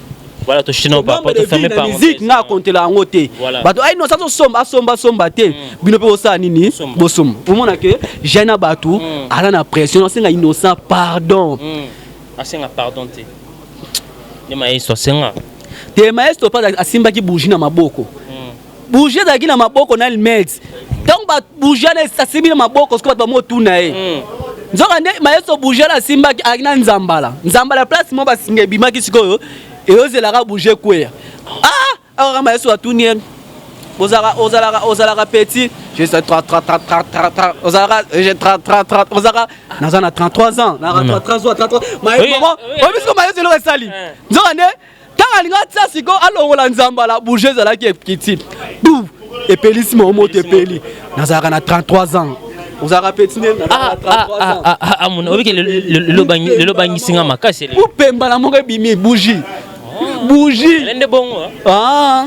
Voilà, toshite na papa, toferme par musique nga akontela yango te. Bato ai Innocent azosomba, asomba asomba te, bino mpe bosala nini? Bosomba. Omona ke jeune na bato aza na pression, asenga Innocent pardon. Asenga pardon te, nde maestro asenga. Te, maestro mpa asimbaki bougie na maboko, bougie ezalaki na maboko na limete. Ntango bougie wana asimbi na maboko, soki bato bamotuna ye, nzoka nde maestro bougie wana asimbaki azalaki na nzambala, nzambala place mo basinga ebimaki. Sikoyo eyozelaka bougie ekweya. Ah, awa maestro atuni ye: ozalaka ozalaka ozalaka petit? Je sais 3 3 3 3 3 3, ozalaka je 3 3 3, ozalaka naza na 33 ans, na 33 ans, 33. Maestro obiso, maestro eloko esali, nzoka nde ntango alingi atia siko alongola nzambala, bougie ezalaki ekiti bu epelisi mo moto epeli. Nazalaka na 33 ans, ozalaka petit nde? Obiki lelo bangisinga makasi. Upemba na moko ebimi bougie, bougie. Nde bongo. Ah,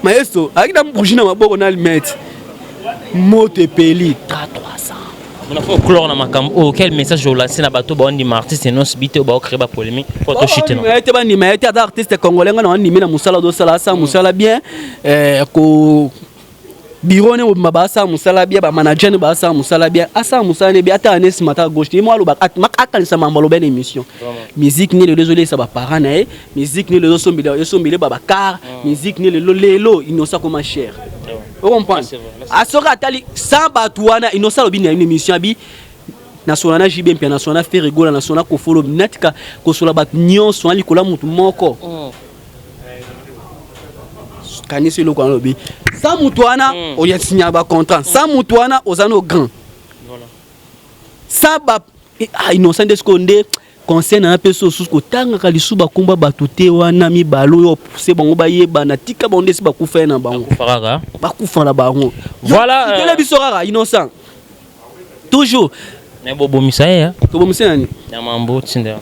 maestro ayaki na bougie na maboko na limete, moto epeli 33 ans. On faut clore na makambo oyo. Quel message olance na bato baondima artiste Innoss'B te, baocrée bapolémique po toshite? No ete bandima ye te. Aza artiste congolais, nga na bandimi na mosala ozosala, asala mosala bien. Ko bureau ne mobimba baasala mosala bien, bamanager ne baasala mosala bien, asala mosala ne bien. Ata ane nsima, ata gauche te, ye mo aloba, akanisa mambo aloba na émission. Musique ne lelo ezolesa baparent na ye, musique ne lelo esombele babacar, musique ne lelo lelo Innocent akoma cher, ocomprendre? Soki atali sans bato wana, Innocent alobi na émission, abi nasola na JB Mpiana, nasola na Ferre Gola, nasola na Kofolo, natika kosola bato nyonso wana likolo ya motu moko. Kanisi eloko wana alobi, sans motu wana oya sinya bacontrat, sans motu wana oza no grand, sans ba Innocent nde sikoyo nde conseil na mpe so osusu kotangaka lisusu bakomba bato te wana mibale oyo opuse bango bayebana. Tika bango nde esi bakufa ye na bango, bakufa na bango. Voilà. Tele biso kaka Innocent toujours. Bobomisa ye. Tobomisa nani? Na mambo tinda.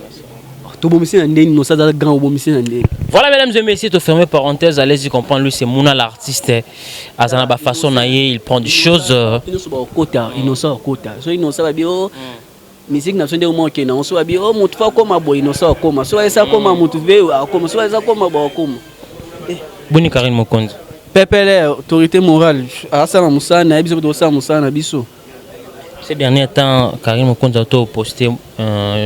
Tobomisi na ndeni? Innocent aza grand, obomisi na ndeni? Voilà, mesdames et messieurs, to fermer parenthèse, allez-y comprendre, lui c'est Mouna l'artiste. Azana ba façon na ye, il prend des choses. Nyonso bakota Innocent, akota so Innocent babi o musique na biso ndenge moko okende yango. So babi o motu fa akóma boye, Innocent akóma. So esa akóma motu ve akóma, so eza akóma bo akóma. Boni Karine Mokonzi? Pepele, autorité morale, asala mosala na ye, biso mpe tokosala mosala na biso. Ces derniers temps, Karine Mokonzi a posté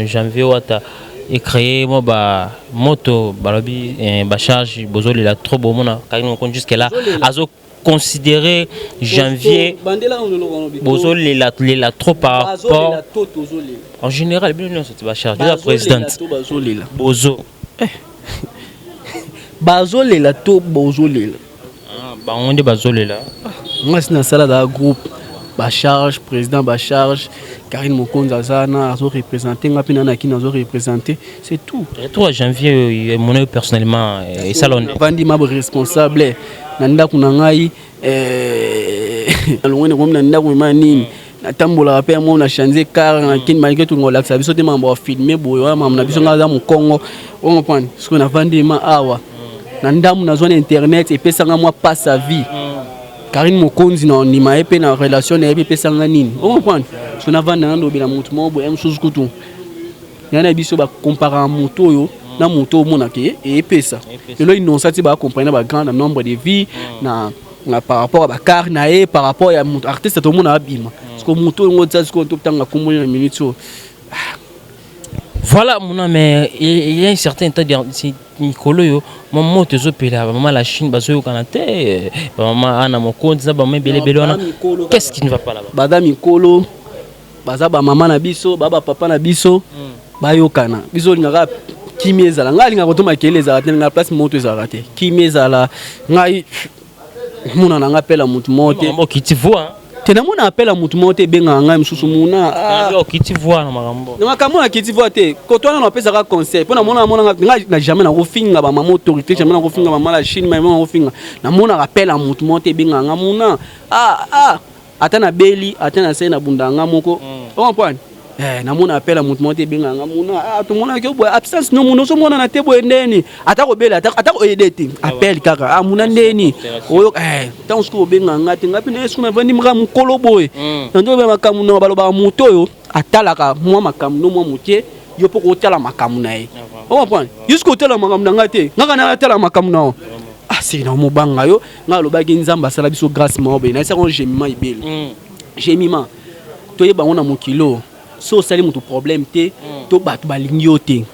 janvier wata et créé moi ba moto balobi ba charge bozolela trop. Bomona Karine Mokonzi jusque là azo considérer janvier bozolela lela trop par rapport en général bino nyonso ti bacharge la présidente. Bazolela. Bozo. Bazolela to bozolela? Bango nde bazolela. Mwasi nasala da groupe bacharge, président bacharge Karine Mokonzi aza wana, azoreprésente nga mpe na nakini azoreprésente, c'est tout. Retour à janvier, mona personnellement esala nde? Navandi ma responsable na ndako na ngai, nalongwe nakomi na ndako ema nini, natambolaka mpe mo na change car nakini, malgré tout ngolakisa biso te mambo ya filme boye wana, mambo na biso. Ngai aza mokongo, ocomprendre? Soki navandi ema awa na ndambu, nazwa na internet, epesanga mwa passe à vie. Karine Mokonzi na ondima ye mpe na relation na ye mpe epesanga nini, ocomprendre? So navanda na ndobela motu moko boye mosusu kutu ya na biso, bakomparaka motu oyo na motu oyo omonaka eyepesa lelo Innocent ti bakompare na bagrand na nombre de vie na par rapport ya bacar na ye, par rapport ya moto artiste tomona abima. Parce que motu oyo ngo tia sikoyo totanga kombo na minute oyo. Voilà mona, mais il y a un certain temps mikolo oyo mwa moto ezopela, bamama la Chine bazoyokana te, bamama ana mokonzi na bamama ebele ebele wana. Qu'est-ce qui ne va pas là-bas? Baza mikolo, baza bamama na biso, ba bapapa na biso, bayokana. Biso olingaka kimi ezala, ngai alingaka kotoma kele ezala te, ngai place moto ezalaka te, kimi ezala. Ngai mona na ngai apela motu moko te. Okiti voi. Te, namona apela motu moko te, ebengaka ngai mosusu muna. Okiti voi na makambo. Na makambo nakiti voi te. Koto wana napesaka conseil mpo namona namonanga ngai na jamais nakofinga bamama autorité, jamais nakofinga mama la Chine, mama nakofinga. Namonaka apela motu moko te ebengaka ngai muna. Ah, ata nabeli, ata nasali, nabundaka nga moko, ocomprendre? Namona apela motu moko te ebengaka nga muna. Ah, tomonaki boye absence no muna, ozomonana te boye ndeni, ata kobela, ata koyede te, appel kaka. Ah, muna ndeni oyo ntango soki obengaka nga te, nga mpe naye soki navandi maka mokolo boye na nde obe makambo na balobaka. Moto oyo atalaka mwa makambo no mwa moke, yo mpo kotala makambo na ye, ocomprendre? Jusque otala makambo na ngai te, ngaka na atala makambo na yo. Ah, seki na mobanga yo. Ngai alobaki Nzambe asala biso grâce moko boye, nayesaka Jemima ebele. Jemima toyeba yango na mokili oyo, so osali moto problème te to bato balingi yo te,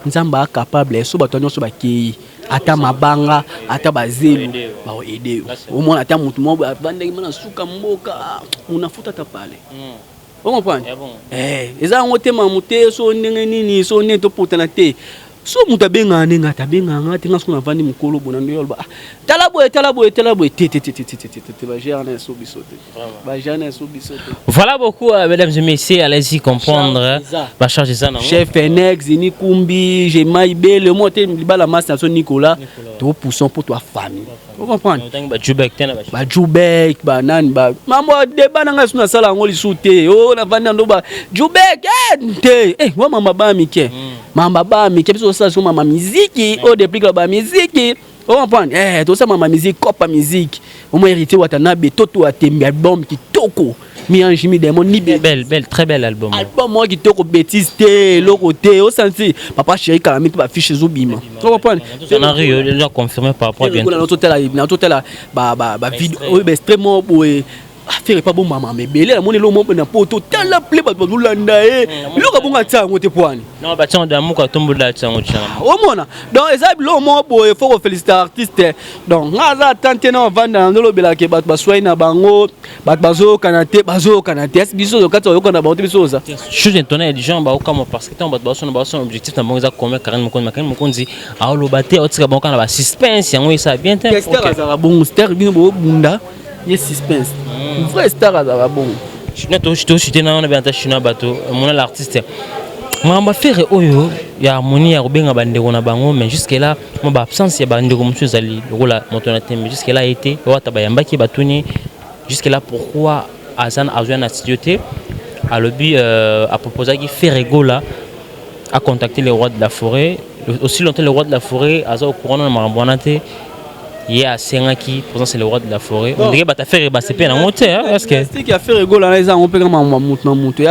Nzambe acapable. So bato nyonso bakei, ata mabanga, ata bazelu baoede yo. Omona ata motu moko avandaki ma na suka mboka, monafuta ata pale, ocomprendre? Eza yango te mamu te. So ndenge nini, so ndenge topotana te, so moto abengaka ndenge ata abengaka nga te, nga soki navandi mokolo bona nde oloba: "Ah, tala boye, tala boye, tala boye." Te te te te te te te te, bagere na eso biso te, bagere na eso biso te. Voilà beaucoup, mesdames et messieurs, allez-y comprendre. Ba charge eza nango. Chef Enex Nikumbi Jema Ibele mo te libala masi na so Nicolas, topousson mpo toa famille, ocomprendre? Bajubek te na Bajubek banani ba mambo deba na ngai so nasala yango lisusu te. O navandi nando ba jubek te wa mama ba mike, mama ba mike. Biso tosala so mama miziki oyo deplike ba miziki, ocomprendre? Tosala mama miziki, kopa miziki omo Héritier Watanabe toto atembe album kitoko. Mi ange mi démon ni belle belle, très belle album. Album moko kitoko, bêtise te, eloko te. Osanti papa chéri kala mpe bafiche ezobima, ocomprendre? On a confirmé par rapport à bientôt. Natotala bavideo oyo, baextrait moko boye, affaire epa bomama ebele. Namoni eloko moko na poto, tala ple bato bazolanda ye, biloko abongo atia yango te po wani. Non, batia damuka tombola, atia yango tia. Omona, donc eza biloko moko boye, faut koféliciter artiste. Donc nga aza ata te na ovanda na ndolobelaka bato baswai na bango, bato bazoyokana te, bazoyokana te. Esi biso kati bayokana bango te, biso oza. Chose étonnante, les gens baokama parce que ntango bato basona objectif na bango eza combien? Karine Mokonzi, Karine Mokonzi aoloba te, aotika bango kaka na basuspense. Yango esala bien te. Star azalaka bongo, star bino bobunda ye suspense, vrai star azalaka bongo. Toshite na wana bena chinois, bato mona l'artiste makambo affaire oyo ya harmonie ya kobenga bandeko na bango, mais jusque là mo baabsence ya bandeko mosusu ezali lokola moto na tembe. Jusque là ye te wata bayambaki, batuni jusque là pourquoi aza azwa na studio te. Alobi aproposaki Ferre Gola a contacté le roi de la forêt. Aussi longtemps le roi de la forêt aza au courant na makambo wana te, ye asengaki présence le roi de la forêt. On dirait bato affaire basepe nango te. Est ce que ya Ferre Gola wana eza yango mpe kaka makambo ya motu na motu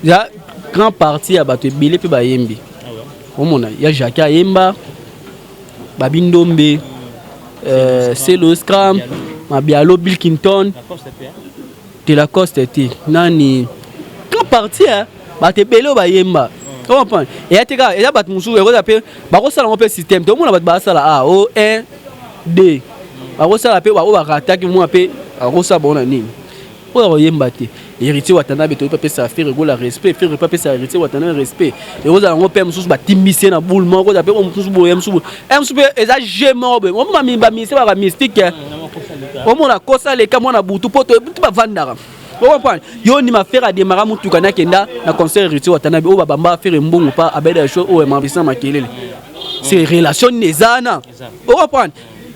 ya grand partie ya bato ebele mpe bayembi? Omona ya Jacques ayemba, Babi Ndombe, Selo Scram, Mabialo, Bill Clinton te, Lacoste te, nani, grand partie bato ebele oyo bayemba. Comprendre eya te kaka eza bato mosusu ekoza mpe bakosala yango mpe système te. Omona bato basala a o 1 2, bakosala mpe oyo barataki mwa mpe bakosala bango na nini oyo akoyemba te. Héritier Watanabe toyebi apesa Ferre Gola respect, Ferre mpe apesa Héritier Watanabe respect. Ekozala yango mpe mosusu batimbisi ye na boule moko, kozala mpe mosusu boye, mosusu boye, mosusu mpe eza jeu moko boye. Omona bamusicien baka mystique, omona kosa leka mwana butu mpo toyebi bavandaka. Ocomprendre yo ndima Ferre ademara mutuka nakenda na concert Héritier Watanabe oyo babamba Ferre mbongo pa abeda show oyo emambisa makelele. C'est relation nini eza wana? Ocomprendre,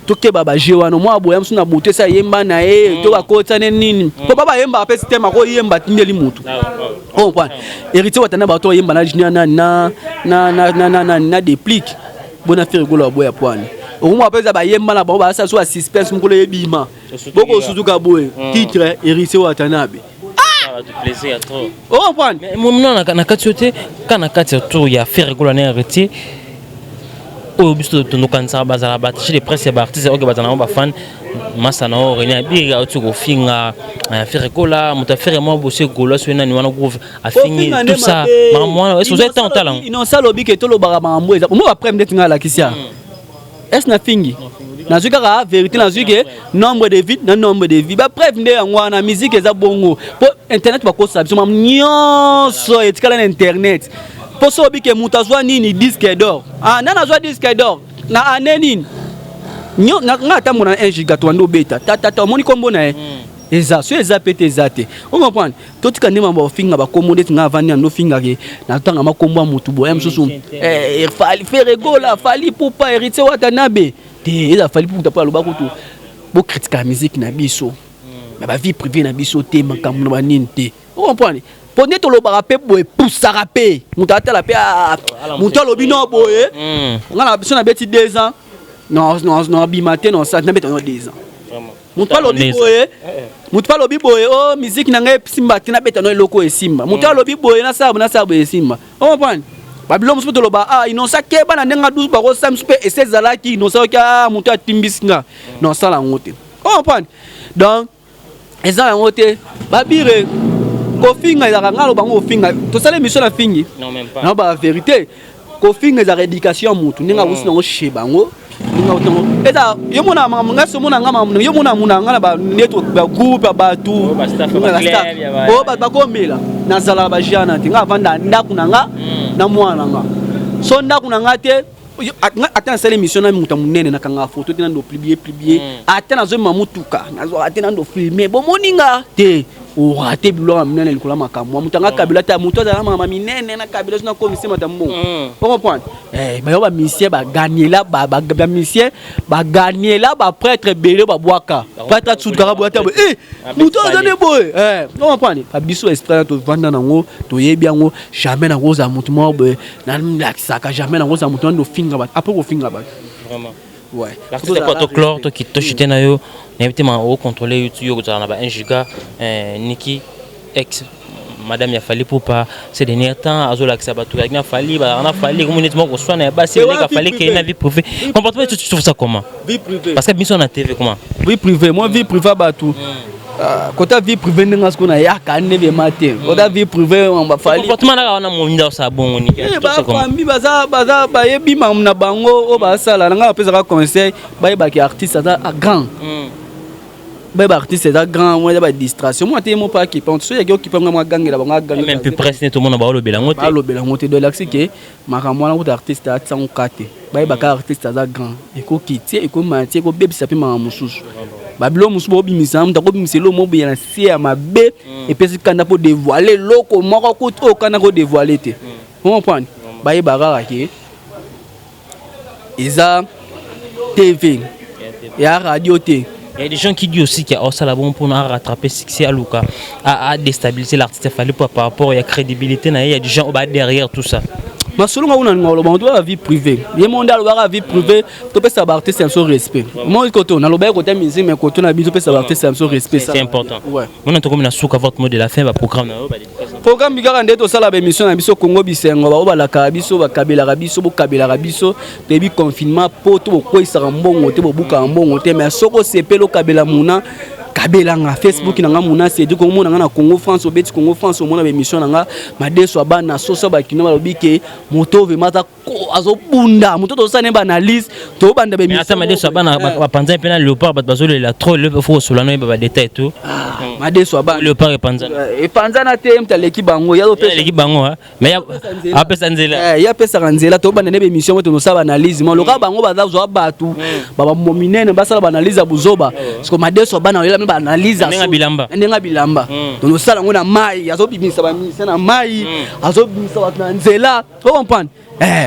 tokeba baje wana mwa boya mosusu na butu esi ayemba na ye to bakotane nini mpo ba bayembaka mpe système akoyemba tindeli mutu. Comprendre, Héritier Watanabe bato oyemba na na na na na na na déplique bona Ferre Gola boya pwani. Okomona mpe eza bayemba na bango, basala so ba suspense, mokolo ebima bokosutuka boye, titre Héritier Watanabe. Ocomprendre? Mona na kati yo te ka na kati ya tour ya Ferre Gola na Héritier oyo biso tonokanisaka bazala baattaché de presse ya baartiste oyo bazala nango bafan masa na oyo René Abiri auti kofinga Ferre Gola, moto affaire mwa bosi Gola soki nani wana groove afingi tout ça, makambo wana ese ozali ntango tala. Innocent alobi ke tolobaka makambo eza mo bapreme ndeti ngai alakisi ya ese nafingi, nazwi kaka vérité, nazwi ke nombre de vues na nombre de vues, bapreuve nde yango wana. Musique eza bongo mpo internet bakosala biso makambo nyonso etikala na internet. Mpo so obi ke moto azwa nini, disque d'or, ah, nani azwa disque d'or na année nini, nga atambola na 1 giga to wandi obeta tatata, omoni nkombo na ye eza so eza pe te, eza te. Ocomprendre, totika nde mambo bafinga bakombo ndeti nga avandi na ndofingake natanga makombo ya motu boye mosusu, Fally, Ferre Gola, Fally Ipupa, Héritier Watanabe te. Eza Fally Ipupa mpo aloba kutu bokritika musique na biso na bavie privée na biso te, makambo na banini te. Ocomprendre, mpo nde tolobaka mpe boye pusaka mpe moto atala mpe moto alobi no boye. Nga na biso nabeti 2 ans nabima te, nabeta no 2 ans. Moto alobi boye, moto alobi boye, o musique na ngai esimba te, nabeta no eloko esimba. Moto alobi boye, nasala boye, nasala boye, esimba. Ocomprendre, babilo mosusu mpe toloba, ah, Innocent keba na ndenge adusu bakosala mosusu mpe ese ezalaki Innocent oki, ah, moto atimbisi nga nasala yango te. Ocomprendre, donc eza yango te. Babire kofinga ezalaka, ngai aloba ngo kofinga, tosala émission na fingi na ba vérité. Kofinga ezalaka éducation ya motu ndenge awusi nango chez bango, ndenge awusi nango eza. Yo mona makambo ngai so mona nga makambo, yo mona mona nga na baneti bagroupe ya bato oyo bato bakomela, nazalaka bajiana te. Ngai avanda ndako na nga na mwana na nga, so ndako na nga te. Ata nasala émission na moto ya monene, nakangaka foto te, nando publier publier. Ata nazomema motuka, nazwaka te, nando filme bomoni nga te. Orate biloko ya minene likolo ya makambo moto anga kabila te, moto azala makambo minene na kabila so nakomisi mata mbongo. Ocomprendre, bayo bamusicien baganiela, bamusicien baganiela, baprêtre ebele babwaka prêtre atsukaka boye, ata boye moto aza nde boye. Ocomprendre, babiso esprit na tovanda nango, toyebi yango. Jamais nakozala motu moko boye nalakisaka, jamais nakozala motu nando ofinga bato après kofinga bato. Ouais. L'artiste po toclore, tochite na yo. Nayebi te ma ocontrôle YouTube, yo kozala na ba 1 giga. Niki ex madame ya Fally Ipupa, ces derniers temps azolakisa bato azalaki na Fally, bazalaka na Fally, komo neti moko koswana ya basi eleka Fally kei na vie privée. Comportement, tu trouves ça comment? Vie privée. Parce que biso na TV, comment? Vie privée, moi, vie privée, bato kota vie privée ndenge sikoyo nayaka ndenge te, kota vie privée bafali. Comportement naka wana moninda osala bongo, Niki? Bafami baza bayebi makambo na bango oyo basala. Na ngai bapesaka conseil, bayebaki artiste aza grand, bayeba artiste eza grand. Mwa eza badistraction, mwa te ye mo mpe akipa so yaki okipa nga mwa agangela bango. Agangela même presse ne tomona baolobela yango te. Balobela yango te. Donc elakisi ke makambo wana kuta artiste atisango ka te. Bayebaka artiste aza grand, ekoki tie, ekoma tie, ekobebisa mpe makambo mosusu, babilo mosusu bobimisa. Moto akobimisa eloko moko boye na se ya mabe, epesi kanda mpo dévoile eloko moko kutu oyo kanda kodévoile te. Comprendre, bayeba kaka ke eza TV ya radio te. Il y a des gens qui disent aussi qu'il y a aussi la bon pour rattraper succès à Luka, à déstabiliser l'artiste Fally par rapport à la crédibilité. Il y a des gens derrière tout ça. Masolo nga kuna ninga oloba to vie privée, ye mo nde alobaka vie privée. Topesa baartiste ya biso respect. Moi koto nalobaki kota musique, mais koto na biso topesa baartiste ya biso respect. C'est important. Ouais. Mona tokomi na suka, votre mot de la fin, baprogramme na yo, badédicace. Programme kaka nde tosala baémission na biso Kongo Bisengo. Bao balakaka biso, bakabelaka biso, bokabelaka biso. Toyebi confinement po to bokweyisaka mbongo te, bobukaka mbongo te, mais soki osepeli okabela muna, kabelanga Facebook na nga Muna Cédrik. Omona nga na Congo France, obeti Congo France, omona baémission na nga. Madeso ya bana soso, bakino balobi ke moto vraiment aza azobunda, moto tozosala ne baanalyse, tobanda. Mais ata madeso ya bana bapanzani mpe na Léopard, bato bazolela trop. Faut kosola no yeba badétail tout. Madeso ya bana. Léopard epanzana. Epanzana te, moto aleki bango ye. Aleki bango, mais apesa nzela. Ye apesaka nzela. Tobanda nde baémission mo tozosala baanalyse mo loka bango baza zwa bato babamo minene basala baanalyse ya buzoba, parce que madeso ya bana oyela me baanalyse. Ndenge bilamba. Ndenge bilamba tozosala yango na mai, azobimisa bamusicien na mai, azobimisa bato na nzela. Ocomprendre,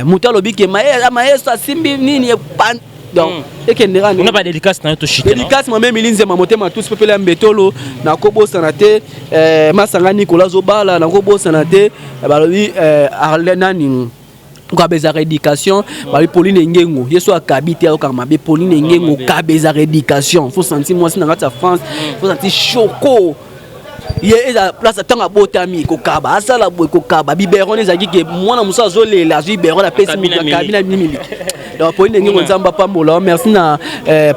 moto alobi ke mayeso asimbi nini, donc ekendeka. Una badédicace na yo, toshite. Dédicace, mama Emili Nzema, motema tusi pepele ya mbetolo. Nakobosana te Masanga Nicolas Zobala. Nakobosana te balobi Arle nani kokaba ezalaka éducation. Balobi Pauline Ngengo, ye so akabi te, ayokaka mabe. Pauline Ngengo, kaba ezalaka éducation. Faut sentir mwasi na kati ya France, faut sentir choco ye eza place ntango abotami, kokaba asala boye, kokaba biberon ezalaki ke mwana mosusu azolela, azwi biberon, apesi moto, akabi na miliki. Donc Pauline Ngengo, Nzambe apambola. Merci na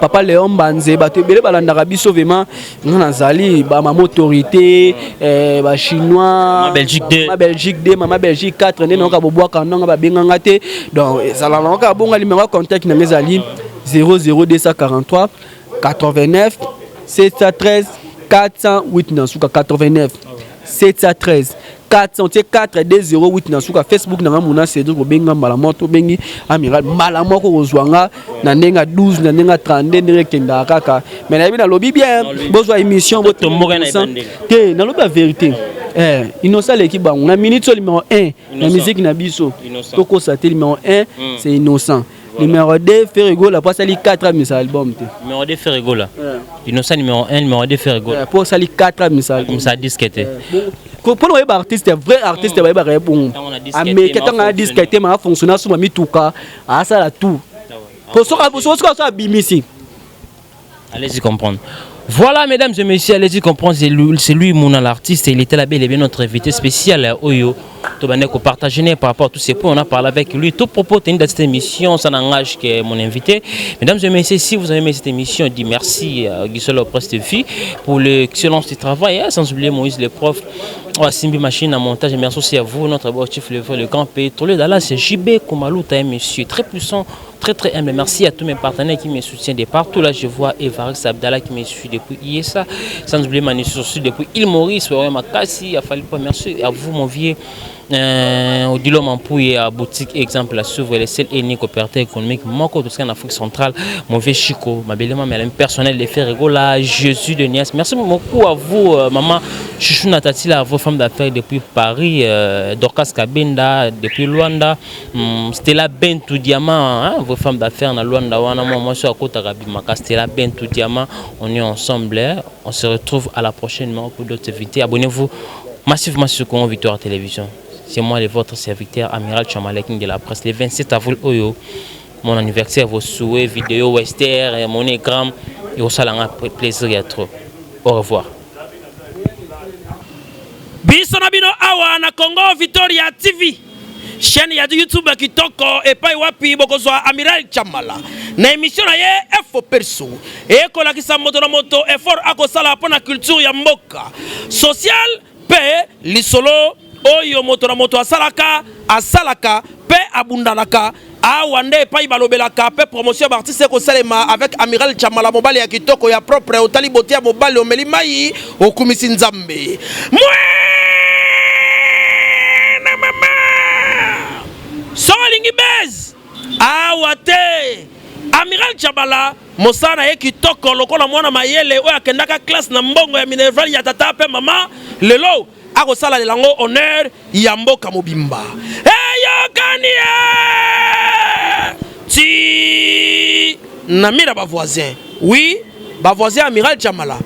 papa Léon Mbanze. Bato ebele balandaka biso vraiment. Nga nazali bamama autorité, bachinois. Belgique 2. Mama Belgique 2, mama Belgique 4, nde nayoka bobwaka ndonga babenganga te. Donc ezala nango kaka bonga. Numéro ya contact na nga ezali 00243 89 713 408 na suka, 89 713 400 tie 4 208 na suka. Facebook na nga Muna Cédrik. Obenga mbala moko, tobengi amiral mbala moko, kozwa nga na ndenge ya 12, na ndenge ya 32, ndenge ekendaka kaka. Mais nayebi nalobi bien, bozwa émission. Te, nalobi ya vérité. Innocent aleki bango na minute so. Numéro 1 na musique na biso, tokosa te, numéro 1 c'est Innocent. Numéro 2 Ferre Gola, po asali 4 amisa album te. Numéro 2 Ferre Gola, Innocent numéro 1, numéro 2 Ferre Gola. Po asali 4 amisa album. Amisa disque te. Mpona oyeba artiste, vrai artiste, bayebaka ye bongo, ameki ntango aya disque te, ma afonctionne, asomba mituka, asala tout, po soki aso abimisi. Allez-y comprendre. Voilà, mesdames et messieurs, allez-y comprendre. C'est lui, Mouna, l'artiste. Il était là bel et bien notre invité spécial, Oyo. Tobaneko partager par rapport à tous ces points. On a parlé avec lui. Tout propos tenu dans cette émission, ça n'engage que mon invité. Mesdames et messieurs, si vous avez aimé cette émission, dis merci à Guissolo Presse TV pour l'excellence du travail. Hein, sans oublier Moïse, le prof. Oh, Simbi Machine à montage. Et merci aussi à vous, notre objectif, le vrai, le grand pétrolier. Dallas, c'est JB Koumalouta, un monsieur très puissant, très très humble. Merci à tous mes partenaires qui me soutiennent de partout. Là, je vois Evariste Abdallah qui me suit depuis ISA. Sans oublier Manu aussi depuis île Maurice, Makassi, Afalipa. Merci à vous, mon vieux. Odilo Mampouye à boutique exemple à suivre, les seuls unique opérateur économique moko tout en Afrique centrale, mon vieux Chico, ma belle maman personnel de Ferre Gola, Jésus de Nias. Merci beaucoup à vous, maman Chouchou Natatila, vos femmes d'affaires depuis Paris, Dorcas Kabenda depuis Luanda, Stella Bentou Diamant, hein, vos femmes d'affaires dans Luanda wana, moi moi suis à côté Rabimaka, Stella Bentou Diamant. On est ensemble, hein. On se retrouve à la prochaine pour d'autres invités. Abonnez-vous massivement sur Congo Victoire Télévision. C'est moi, le votre serviteur, Amiral Chamalek de la presse. Le 27 avril, Oyo, mon anniversaire, vos souhaits, vidéo, Western, mon écran. Ekosala nga plaisir ya trop. Au revoir. Biso na bino awa na Congo Victoria TV, chaîne ya YouTube kitoko epai wapi bokozwa Amiral Chamala na émission na ye Efo Perso, ekolakisa moto na moto effort akosala mpo na culture ya mboka, social mpe lisolo oyo moto na moto asalaka asalaka mpe abundanaka. Awa nde epai balobelaka mpe promotion ya baartiste ekosalema avec Amiral Chamala, mobali ya kitoko ya propre. Otali bote ya mobali, omeli mai, okumisi Nzambe. Mwana mama, soki olingi base awa te, Amiral Chamala, mosala na ye kitoko lokola mwana mayele oyo akendaka classe na mbongo ya minerval ya tata mpe mama, lelo akosalela yango honneur ya mboka mobimba. Eyokani ye ti na mira bavoisin. Oui, bavoisin Amiral Chamala.